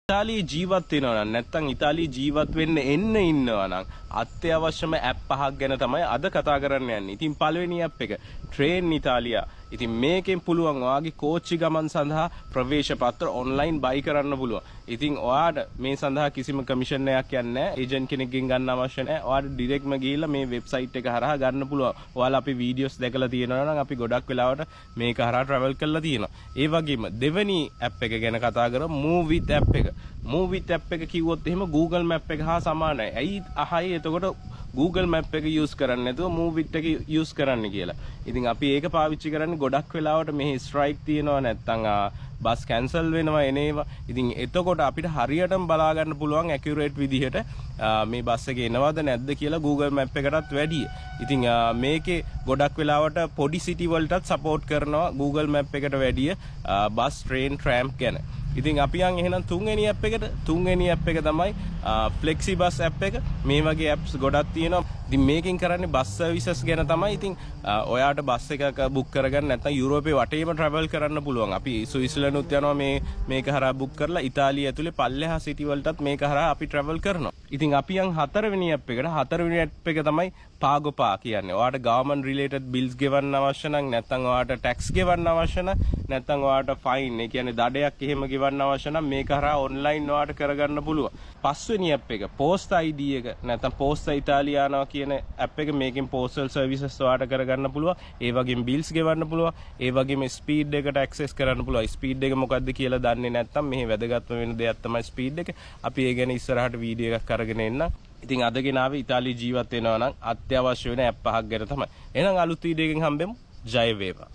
ඉතාලියේ ජීවත් වෙනවා නම්, නැත්නම් ඉතාලියේ ජීවත් වෙන්න එන්න ඉන්නවා නම්, අත්‍යවශ්‍යම ඇප් පහක් ගැන තමයි අද කතා කරන්න යන්නේ. ඉතින් පළවෙනි ඇප් එක ට්‍රේන් ඉතාලියා. ඉතින් මේකෙන් පුළුවන් ඔයාගේ කෝච්චි ගමන් සඳහා ප්‍රවේශ පත්‍ර ඔන්ලයින් බයි කරන්න පුළුවන්. ඉතින් ඔයාට මේ සඳහා කිසිම කමිෂන් එකක් යන්නේ නැහැ. ඒජන්ට් කෙනෙක්ගෙන් ගන්න අවශ්‍ය නැහැ. ඔයාට ඩිරෙක්ට්ම ගිහිල්ලා මේ වෙබ්සයිට් එක හරහා ගන්න පුළුවන්. ඔයාලා අපි වීඩියෝස් දැකලා තියෙනවා නම්, අපි ගොඩක් වෙලාවට මේක හරහා ට්‍රැවල් කරලා තියෙනවා. ඒ වගේම දෙවෙනි ඇප් එක ගැන කතා කරමු, Move It app එක. Move It app එක කිව්වොත් එහෙම Google Map එක හා සමානයි. ඇයි අහයි එතකොට Google Map එක යූස් කරන්නේ නැතුව Move It එක යූස් කරන්න කියලා? ඉතින් අපි ඒක පාවිච්චි කරන්නේ ගොඩක් වෙලාවට මෙහි ස්ට්‍රයික් තියෙනවා, නැත්නම් බස් කැන්සල් වෙනවා එන ඒවා. ඉතින් එතකොට අපිට හරියටම බලා ගන්න පුළුවන් ඇකියුරේට් විදිහට මේ බස් එක එනවද නැද්ද කියලා Google Map එකටත් වැඩිය. ඉතින් මේකේ ගොඩක් වෙලාවට පොඩි සිටි වලටත් සපෝට් කරනවා Google Map එකට වැඩිය බස්, ට්‍රේන්, ට්‍රෑම් ගැන. ඉතින් අපි යන් එහෙනම් තුන්වෙනි ඇප් එකට. තුන්වෙනි ඇප් එක තමයි ෆ්ලෙක්සි බස් ඇප් එක. මේ වගේ ඇප්ස් ගොඩක් තියෙනවා. ඉතින් මේකෙන් කරන්නේ බස් සර්විසස් ගැන තමයි. ඉතින් ඔයාට බස් එකක් බුක් කරගන්න නැත්නම් යුරෝපේ වටේම ට්‍රැවල් කරන්න පුළුවන්. අපි ස්විට්සර්ලන්ඩ්ුත් යනවා මේ මේක හරහා බුක් කරලා. ඉතාලිය ඇතුලේ පල්ලෙහා සිටි වලටත් මේක හරහා අපි ට්‍රැවල් කරනවා. ඉතින් අපි යන් හතරවෙනි ඇප් එකට. හතරවෙනි ඇප් එක තමයි පාගොපා කියන්නේ. ඔයාට ගවර්න්මන්ට් රිලේටඩ් බිල්ස් ගෙවන්න අවශ්‍ය නම්, නැත්නම් ඔයාට ටැක්ස් ගෙවන්න අවශ්‍ය නම්, නැත්නම් ඔයාට ෆයින්, ඒ කියන්නේ දඩයක් එහෙම ගෙවන්න අවශ්‍ය නම්, මේක හරහා ඔන්ලයින් ඔයාට කරගන්න පුළුවන්. පස්වෙනි ඇප් එක පෝස්ට් ID එක, නැත්නම් පෝස්ට් ඉතාලියානෝ කියන ඇප් එක. මේකෙන් පෝස්ටල් සර්විසස් ඔයාට කරගන්න පුළුවන්. ඒ වගේම බිල්ස් ගෙවන්න පුළුවන්. ඒ වගේම ස්පීඩ් එකට ඇක්සස් කරන්න පුළුවන්. ස්පීඩ් එක මොකද්ද කියලා දන්නේ නැත්නම්, මෙහි වැදගත්ම වෙන දෙයක් තමයි ස්පීඩ් එක. අපි ඒ ගැන ඉස්සරහට වීඩියෝ එකක් අරගෙන එන්න. ඉතින් අද ගෙනාවේ ඉතාලියේ ජීවත් වෙනවා නම් අත්‍යවශ්‍ය වෙන ඇප් පහක් ගැන තමයි. එහෙනම් අලුත් වීඩියෝ එකකින් හම්බෙමු. ජය වේවා.